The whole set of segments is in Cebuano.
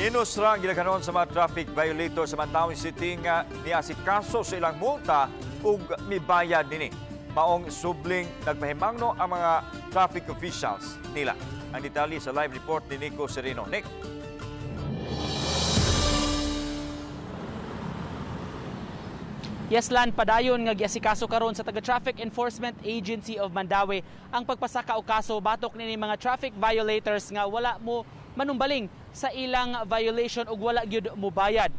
Minus ra ang gidaghanon sa mga traffic violator sa Mandaue City nga niasikaso sa ilang multa ug mibayad nini. Maong subling nagpahimangno ang mga traffic officials nila. Ang detalye sa live report ni Nico Sereno. Nick. Yes, Lan, padayon nga giasikaso karon sa taga Traffic Enforcement Agency of Mandaue ang pagpasaka og kaso batok nini mga traffic violators nga wala mo manumbaling sa ilang violation ug wala gyud mobayad.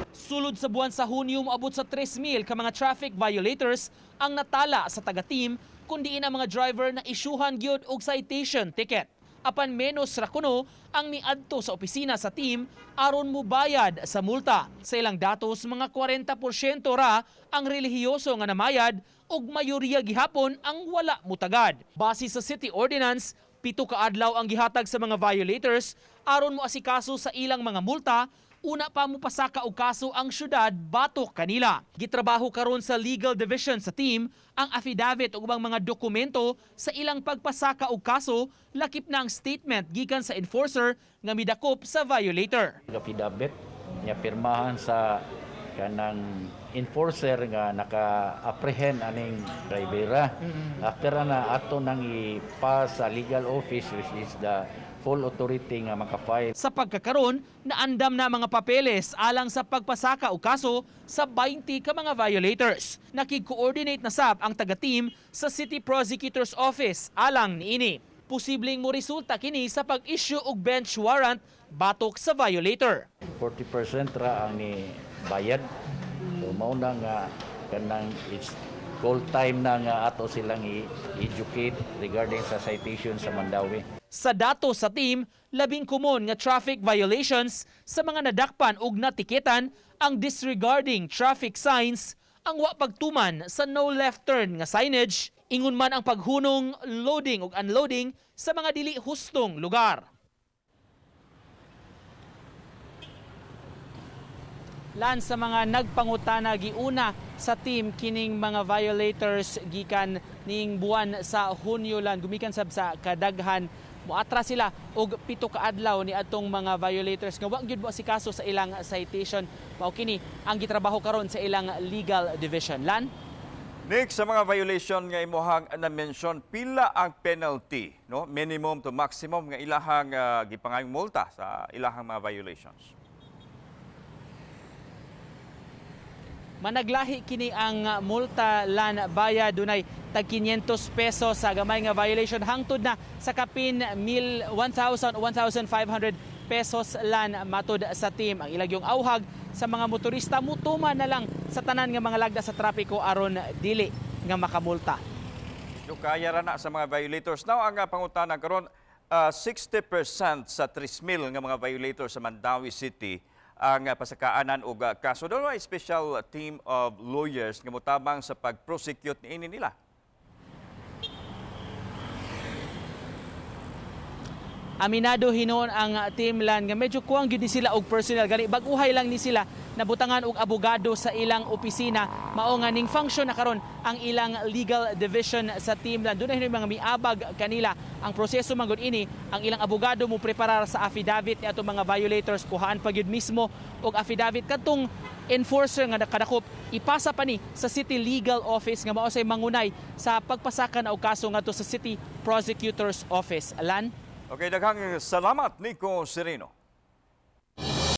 Sulod sa buwan sa Hunyo, moabot sa 3,000 ka mga traffic violators ang natala sa taga-team, kun diin ang mga driver na isyuhan gyud og citation ticket. Apan menos ra kuno ang miadto sa opisina sa team aron mobayad sa multa. Sa ilang datos, mga 40% ra ang relihiyoso nga namayad ug mayoriya gihapon ang wala mutagad. Base sa city ordinance, 7 ka adlaw ang gihatag sa mga violators aron moasikaso sa ilang mga multa una pa mopasaka og kaso ang syudad batok kanila. Gitrabaho karon sa legal division sa team ang affidavit ug ubang mga dokumento sa ilang pagpasaka og kaso, lakip na ang statement gikan sa enforcer nga midakop sa violator. Affidavit nga pirmahan sa kanang enforcer nga naka-apprehend aning drivera. After na ato nang i-pass sa legal office, which is the full authority nga maka-file. Sa pagkakaron, naandam na mga papeles alang sa pagpasaka og kaso sa 20 ka mga violators. Nakig-coordinate na sab ang taga-team sa City Prosecutor's Office alang niini. Posibleng mo resulta kini sa pag-issue og bench warrant batok sa violator. 40% ra ang ni bayad. So mao na nga kanang it's call time na nga ato silang i-educate regarding sa citation sa Mandaue. Sa dato sa team, 10 komon nga traffic violations sa mga nadakpan og natiketan ang disregarding traffic signs, ang wa pagtuman sa no left turn nga signage, ingon man ang paghunong, loading ug unloading sa mga dili hustong lugar. Lan, sa mga nagpangutana, giuna sa team kining mga violators gikan ning buwan sa Hunyo lan, gumikan sab sa kadaghan. Moatras sila og 7 ka adlaw ni atong mga violators nga wa gyud mo asikaso sa ilang citation. Mao kini ang gitrabaho karon sa ilang legal division. Lan. Nick, sa mga violation nga imuhang na-mention, pila ang penalty, no? Minimum to maximum nga ilahang gipangayong multa sa ilahang mga violations. Managlahi kini ang multa, Lan Baya. Dunay tag 500 pesos sa gamay nga violation hangtod na sa kapin 1,000 o 1,500 pesos, Lan. Matud sa team, ang ilang auhag sa mga motorista, mutuman na lang sa tanan nga mga lagda sa trapiko aron dili nga makamulta. So kaya ra na sa mga violators. Now ang pangutana karon, 60% sa 3,000 nga mga violators sa Mandaue City ang pasakaanan og kaso. Doon ay special team of lawyers nga motabang sa pag-prosecute niini nila. Aminado hinuon ang team, Lan, nga medyo kuwang gyud ni sila og personnel, gani bag-uhay lang ni sila nabutangan og abogado sa ilang opisina. Mao nga ning function na karon ang ilang legal division sa team, Lan. Dunay hinuon mga miabag kanila. Ang proseso man gud ini, ang ilang abogado mo preparar sa affidavit ni atong mga violators, kuhaan pa gyud mismo og affidavit kadtong enforcer nga nakadakop, ipasa pa ni sa City Legal Office nga mao say mangunay sa pagpasaka na og kaso ngadto sa City Prosecutor's Office. Alan. Okay, daghang salamat, Nico Sereno.